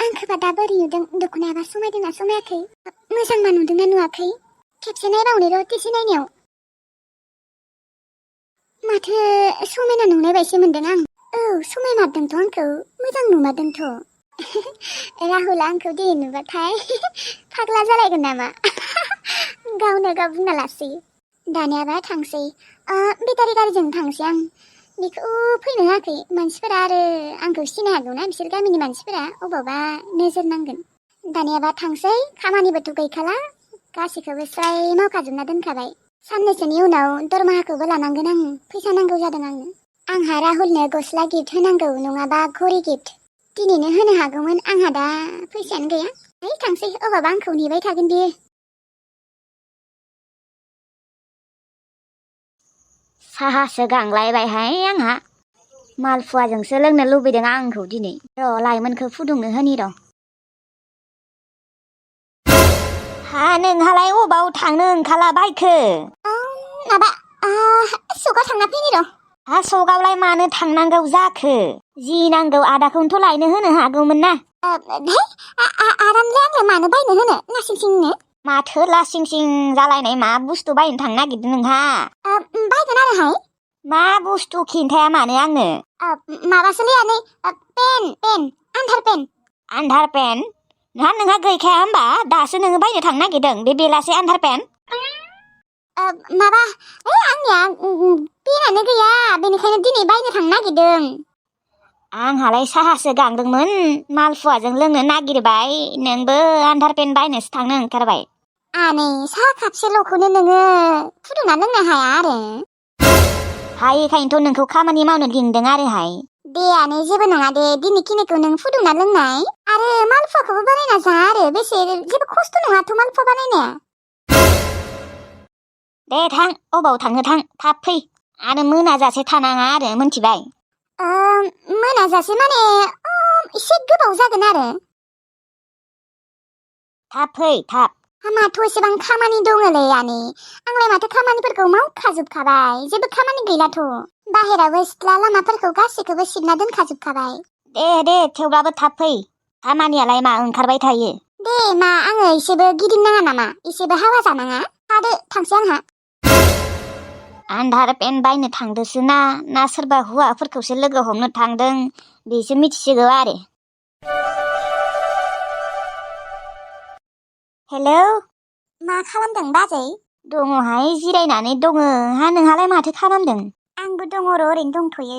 आंखौबा दा बोरै नुदों दख'नायाबा समायदोंना समायाखै मोजांबा नुदोंना नुवाखै खेबसे नायबावनो र' खेबसे नायनायाव माथो समायना नुनाय बायदि मोनदों आं औ समायमारदोंथ' आंखौ मोजां नुमारदोंथ' राहुला आंखौ दिनै नुबाथाय फाग्ला जालायगोन नामा गावनो गाव बुंना लासै दानियाबा थांसै बेटारि गारिजों थांसै आं बेखौ फैनो होआखै मानसिफोरा आरो आंखौ सिनाय हागौना बिसोर गामिनि मानसिफोरा अबावबा नोजोर नांगोन दानियाबा थांसै खामानिबोथ' गैखाला गासैखौबो स्राय मावखाजोबना दोनखाबाय साननैसोनि उनाव दरमाहाखौबो लानांगोन आं फैसा नांगौ जादों आंहा राहुलनो गस्ला गिफ्ट होनांगौ नङाबा घरि गिफ्ट दिनैनो होनो हागौमोन आंहा दा फैसायानो गैया है थांसै अबावबा आंखौ नेबाय थागोन बियो साहासो गांलायबायहाय आंहा मालफुवाजोंसो लोंनो लुबैदों आंखौ दिनै र' लाइमोनखौ फुदुंनो होनि र' हा नोंहालाय अबाव थांनो ओंखारला बायखो माबा सखआव थांना फैनि र' हा सकआवलाय मानो थांनांगौ जाखो जि नांगौ आदाखौनोथ' लायनो होनो हागौमोन ना आरामले आंलाय मानो बायनो होनो लासिंसिंनो माथो लासिंसिं जालायनाय मा बुस्थु बायनो थांनो नागिरदों नोंहा बायगोन आरोहाय मा बुस्थु खिन्थाया मानो आंनो माबासोलै आनै पेन आन्धार पेन नोंहा गैखाया होमबा दासो नोङो बायनो थांनो नागिरदों बे बेलासे आन्धार पेन माबा आंनिया पेनानो गैया बेनिखायनो दिनै बायनो थांनो नागिरदों आंहालाय साहासो गांदोंमोन मालफुवाजों लोंनो नागिरबाय नोंबो आन्धार पेन बायनोसो थांनो ओंखारबाय आनै साहा कापसेल'खौनो नोङो फुदुंना लोंनो हाया आरो हायैखायनोथ' नोंखौ खामानि मावनो लिंदों आरोहाय दे आनै जेबो नङा दे दिनैखिनिखौ नों फुदुंना लोंनाय आरो मालफुवाखौबो बानायना जा आरो बेसे जेबो खस्थ' नङाथ' मालफुवा बानायनाया दे थां अबाव थांनो थां थाब फै आरो मोनाजासे थानाङा आरो मोनथिबाय मोनाजासे माने एसे गोबाव जागोन आरो थाब फै थाब माथो एसेबां खामानि दङलै आनै आंलाय माथो खामानिफोरखौ मावखाजोबखाबाय जेबो खामानि गैलाथ' बाहेरावबो सिथ्ला लामाफोरखौ गासैखौबो सिबना दोनखाजोबखाबाय दे थेवब्लाबो थाब फै खामानियालाय मा ओंखारबाय थायो दे मा आङो एसेबो गिदिंनाङा नामा एसेबो हावा जानाङा थादो थांसै आंहा आन्धार पेन बायनो थांदोसो ना सोरबा हौवाफोरखौसो लोगो हमनो थांदों बेसो मिथिसिगौ आरो हेलौ मा खालामदों बाजै दङहाय जिरायनानै दङ हा नोंहालाय माथो खालामदों आंबो दङ र' ओरैनो दंथ'यो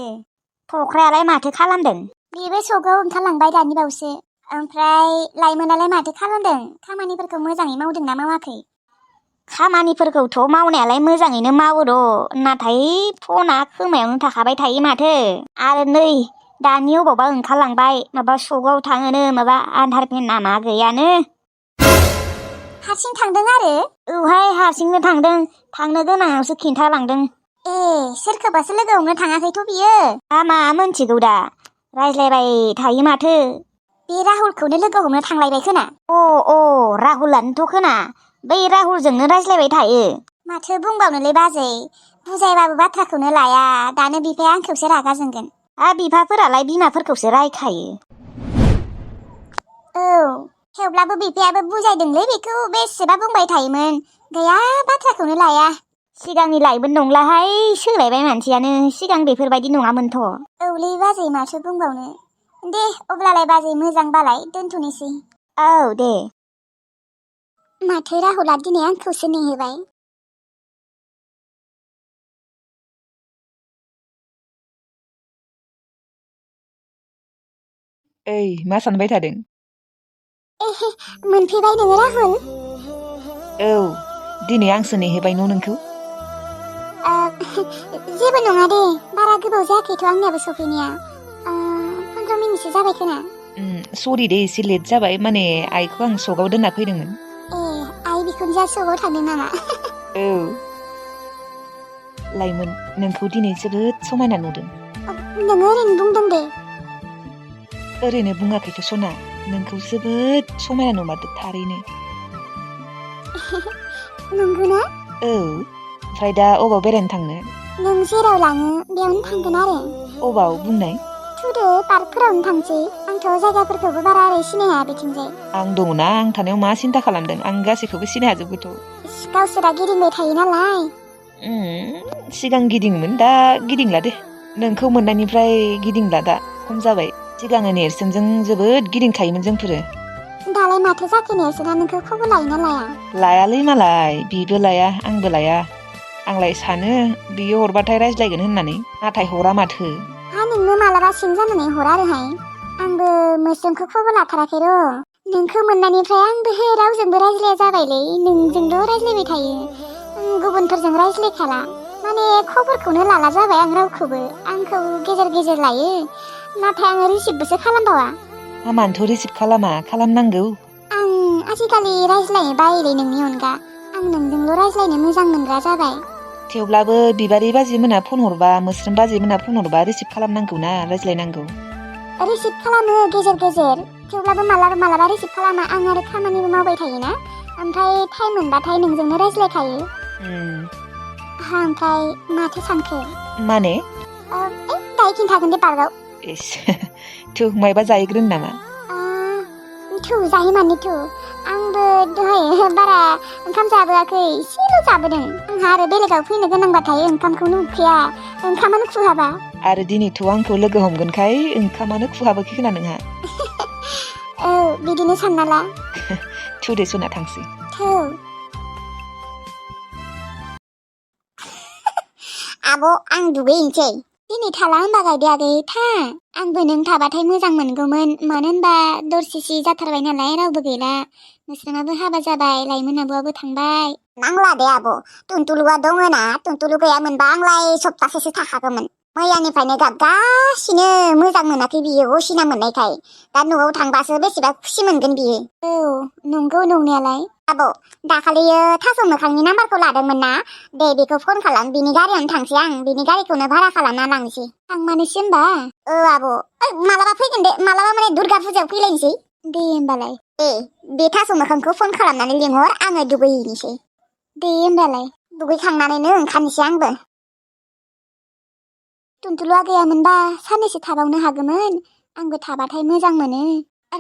फख्रायालाय माथो खालामदों बेबो सगाव ओंखारलांबाय दानि बावसो ओमफ्राय लाइमोनालाय माथो खालामदों खामानिफोरखौ मोजाङै मावदोंना मावाखै खामानिफोरखौथ' मावनायालाय मोजाङैनो मावो र' नाथाय फना खोमायावनो थाखाबाय थायो माथो आरो नै दानि अबावबा ओंखारलांबाय माबा सगाव थाङोनो माबा आन्धार पेन नामा गैयानो हारसिं थांदों आरो औहाय हारसिंनो थांनो गोनाङावसो खिन्थालांदों सोरखौबासो लोगो हमनो थाङाखैथ' बियो मा मोनथिगौ दा रायज्लायबाय थायो माथो बे राहुलखौनो लोगो हमनो थांलायबाय खोना अ राहुलानोथ' खोना बै राहुलजोंनो रायज्लायबाय थायो माथो बुंबावनोलै बाजै बुजायबाबो बाथ्राखौनो लाया दानो बिफाया आंखौसो रागा जोंगोन बिफाफोरालाय बिमाफोरखौसो रायखायो औ थेवब्लाबो बिफायाबो बुजायदोंलै बेखौ बेसेबा बुंबाय थायोमोन गैया बाथ्राखौनो लाया सिगांनि लाइमोन नंलाहाय सोलायबाय मानसियानो सिगां बेफोरबायदि नङामोनथ' औलै बाजै माथो बुंबावनो दे अब्लालाय बाजै मोजांबालाय दोनथ'नोसै औ दे माथो राहुला दिनै आंखौसो नेहोबाय ओइ मा सानबाय थादों मोनफैबाय नोङो राहुल औ दिनै आंसो नेहोबाय नोंखौ जेबो नङा दे बारा गोबाव जायाखैथ' आंनियाबो सफैनाया 15 मिनिटसो जाबाय खोना सरि दे एसे लेट जाबाय माने आइखौ आं सगाव दोनना फैदोंमोन आइ बिखुनजोआ सगाव थांदों नामा औ लाइमोन नोंखौ दिनै जोबोद समायना नुदों नोङो ओरैनो बुंदों दे ओरैनो बुङाखैथ' सना नोंखौ जोबोद समायना नुमारदों थारैनो नंगौना औ ओमफ्राय दा अबाव बेरायनो थांनो नों जेराव लाङो बेयावनो थांगोन आरो अबाव बुंनाय थुदो पार्कफोरावनो थांसै आं आंथ' जायगाफोरखौबो बारा ओरै सिनाया बिथिंजाय। आं दङना, आं थानायाव मा सिन्था खालामदों, आं गासैखौबो सिनाय हाजोबगौथ'। गावसोरा गिदिंबाय थायो नालाय। सिगां गिदिङोमोन, दा गिदिंला दे। नोंखौ मोननायनिफ्राय गिदिंला दा, खम जाबाय। सिगाङो नेरसोनजों जोबोद गिदिंखायोमोन जोंफोरो। दालाय माथो जाखो नेरसोना नोंखौ खबर लायोना लाया? लायालै मालाय, बिबो लाया आंबो लाया। आंलाय सानो बियो हरबाथाय रायज्लायगोन होननानै, नाथाय हरा माथो। हा नोंनो मालाबा सिं जानानै हरा आरोहाय। आंबो मोस्रोमखौ खबर लाथाराखै र'। नोंखौ मोननायनिफ्राय आंबो रावजोंबो रायज्लाया जाबायलै, नोंजोंल' रायज्लायबाय थायो। गुबुनफोरजों रायज्लायखाला, माने खबरखौनो लाला जाबाय आं रावखौबो। आंखौ गेजेर गेजेर लायो, नाथाय आङो रिसिभबोसो खालामबावा। हामानोथ' रिसिभ खालामा, खालामनांगौ। आं आजिखालि रायज्लायनो बायोलै नोंनि अनगा। आं नोंजोंल' रायज्लायनो मोजां मोनग्रा जाबाय। थेवब्लाबो बिबारि बाजै मोना फन हरबा, मोस्रोम बाजै मोना फन हरबा रिसिभ खालामनांगौ ना, रायज्लायनांगौ। रिसिभ खालामो गेजेर गेजेर, थेवब्लाबो मालाबा मालाबा रिसिभ खालामा। आं आरो खामानिबो मावबाय थायोना, ओमफ्राय टाइम मोनबाथाय नोंजोंनो रायज्लायखायो। ओमफ्राय माथो सानखो? माने? दायो खिन्थागोन दे पार्कआव। इस थु मायबा जाहैग्रोन नामा? थु जाहै माने थु। आंबो दहाय बारा ओंखाम जाबोआखै, एसेल' जाबोदों। आंहा आरो बेलेगाव फैनो गोनांबाथाय ओंखामखौनो उखैया, ओंखामानो खुहाबा। आरो दिनैथ' आंखौ लोगो हमगोनखाय ओंखामानो खुहाबोखै खोना नोंहा। औ बिदिनो सानना ला। थु दे सना थांसै। थौ। आब' आं दुगैहैनोसै। दिनै थाला होनबा गायदे आगै था। आंबो नों थाबाथाय मोजां मोनगौमोन, मानो होनबा दरसिसि जाथारबाय नालाय, रावबो गैला। मोस्रोमाबो हाबा जाबाय, लाइमोन आब'आबो थांबाय। नांला दे आब', टुनटुलुआ दङना, टुनटुलु गैयामोनबा आंलाय सप्तासेसो थाखागौमोन। मैयानिफ्रायनो गाबगासिनो, मोजां मोनाखै बियो असिना मोननायखाय। दा न'आव थांबासो बेसेबा खुसि मोनगोन बियो। औ नंगौ नंनायालाय। आब' दाखालियो थास' मोखांनि नाम्बारखौ लादोंमोन ना, दे बेखौ फन खालाम, बिनि गारियावनो थांसै आं, बिनि गारिखौनो भारा खालामना लांसै। थांमानोसै होमबा? औ आब', मालाबा फैगोन दे, मालाबा माने दुर्गा फुजायाव फैलायनोसै। दे होमबालाय। बे थास' मोखांखौ फन खालामनानै लिंहर, आङो दुगैहैनोसै। दे होमबालाय। दुगैखांनानैनो ओंखारनोसै आंबो। टुनटुलुआ गैयामोनबा साननैसो थाबावनो हागौमोन, आंबो थाबाथाय मोजां मोनो।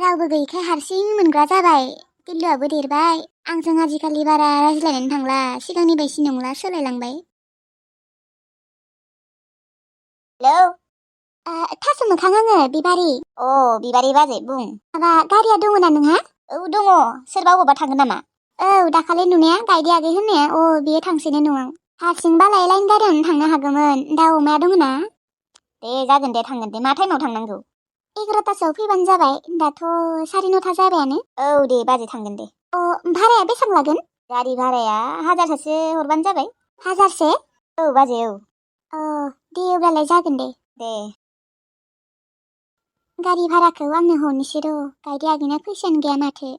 रावबो गैयैखाय हारसिं मोनग्रा जाबाय। टिल्लुआबो देरबाय, आंजों आजिखालि बारा रायज्लायनानै थांला, सिगांनि बायदि नंला, सोलायलांबाय। हेलौ थास' मोखां आङो, बिबारि। बिबारि बाजै बुं। माबा गारिया दङना नोंहा? औ दङ, सोरबा अबावबा थांगोन नामा? औ दाखालि नुनाया गायदे आगै होननाया, बियो थांसैनो न'आव। हारसिंबालाय लाइन गारियावनो थांनो हागौमोन। दाउ अमाया दङना? दे जागोन दे, थांगोन दे। मा टाइमाव थांनांगौ? 11थासोआव फैबानो जाबाय, दाथ' 9:30 जाबायानो। औ दे बाजै थांगोन दे। भाराया बेसेबां लागोन? गारि भाराया 1000सो हरबानो जाबाय। 1000सो? औ बाजै औ। दे अब्लालाय जागोन दे। दे। गारि भाराखौ आंनो हरनोसै र', गायदे आगैना फैसायानो गैया माथो।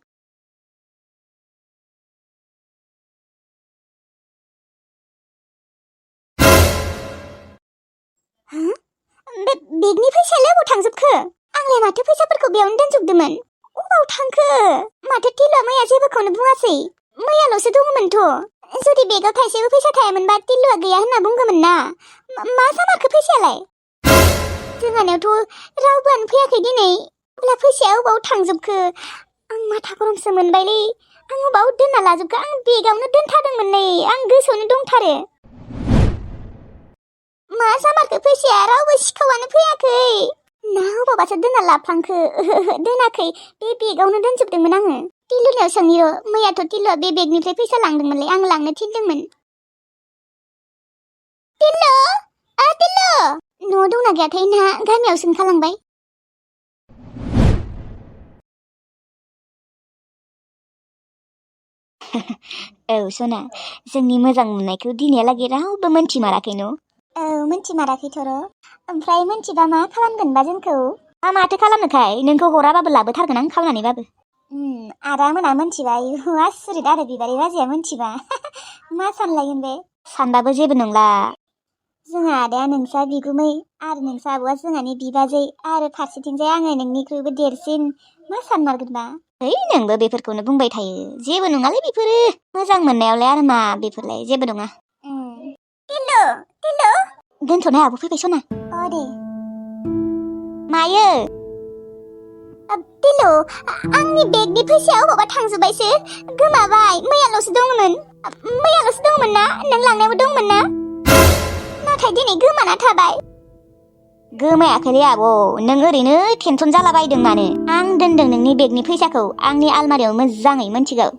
बे बेगनि फैसायालाय अबाव थांजोबखो? आंलाय माथो फैसाफोरखौ बेयावनो दोनजोबदोंमोन। अबाव थांखो? माथो टिल्लुआ मैया जेबोखौनो बुङासै। मैयाल'सो दङमोनथ'। जुदि बेगाव थाइसेबो फैसा थायामोनबा टिल्लुआ गैया होनना बुंगौमोन ना। मा जामारखो फैसायालाय? जोंहानियावथ' रावबोआनो फैयाखै दिनै। अब्ला फैसाया अबाव थांजोबखो? आं माथा गरमसो मोनबायलै। आं अबाव दोनना लाजोबखो? आं बेगावनो दोनखादोंमोन नै, आं गोसोआवनो दंथारो। मा जामारखो फैसाया? रावबो सिखावानो फैयाखै। ना अबावबासो दोनना लाफ्लांखो? ओहो दोनाखै, बे बेगावनो दोनजोबदोंमोन आङो। टिल्लुनियाव सोंनि र', मैयाथ' टिल्लुआ बे बेगनिफ्राय फैसा लांदोंमोनलै, आं लांनो थिनदोंमोन। टिल्लु टिल्लु न'आव दंना गैयाथाय ना गामियावसो ओंखारलांबाय? औ सना, जोंनि मोजां मोननायखौ दिनैहालागै रावबो मोनथिमाराखै न'? औ मोनथिमाराखैथ' र'। ओमफ्राय मोनथिबा मा खालामगोनबा जोंखौ? माथो खालामनोखाय, नोंखौ हराबाबो लाबोथारगोन आं खावनानैबाबो। आदा मोना मोनथिबा आसुरित आरो बिबारि बाजैया मोनथिबा। मा सानलायगोन बे? सानबाबो जेबो नंला। जोंहा आदाया नोंसा बिगुमै, आरो नोंसा आब'आ जोंहानि बिबाजै, आरो फारसेथिंजाय आङो नोंनिख्रुइबो देरसिन। मा सानमारगोनबा? है नोंबो बेफोरखौनो बुंबाय थायो। जेबो नङालै बेफोरो। मोजां मोननायावलाय आरो मा, बेफोरलाय जेबो नङा। टिल्लु दोनथ'नाय आब' फैबाय सना। दे। मायो? बिलु आंनि बेगनि फैसाया अबावबा थांजोब्बायसो गोमाबाय मैयाल'सो दंमोन ना नों लांनायाबो दंमोन ना नाथाय दिनै गोमाना थाबाय गोमायाखैलै आब' नों ओरैनो टेनसन जालाबायदों मानो आं दोनदों नोंनि बेगनि फैसाखौ आंनि आलमारियाव मोजाङै मोनथिगौ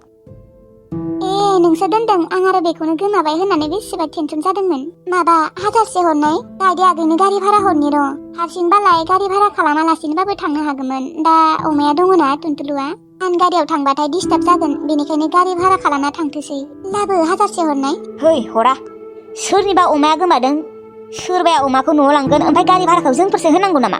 नोंसो दोनदों आं आरो बेखौनो गोमाबाय होननानै बेसेबा टेनसन जादोंमोन माबा 1000 हरनाय दायदि आगैनो गारि भारा हरनि र' हारसिंबालाय गारि भारा खालामालासिनोबाबो थांनो हागौमोन दा अमाया दङना टुनटुलुआ आं गारियाव थांबाथाय डिस्टार्ब जागोन बेनिखायनो गारि भारा खालामना थांथोसै लाबो 1000 हरनाय है हरा सोरनिबा अमाया गोमादों सोरबाया अमाखौ न'आव लांगोन ओमफ्राय गारि भाराखौ जोंफोरसो होनांगौ नामा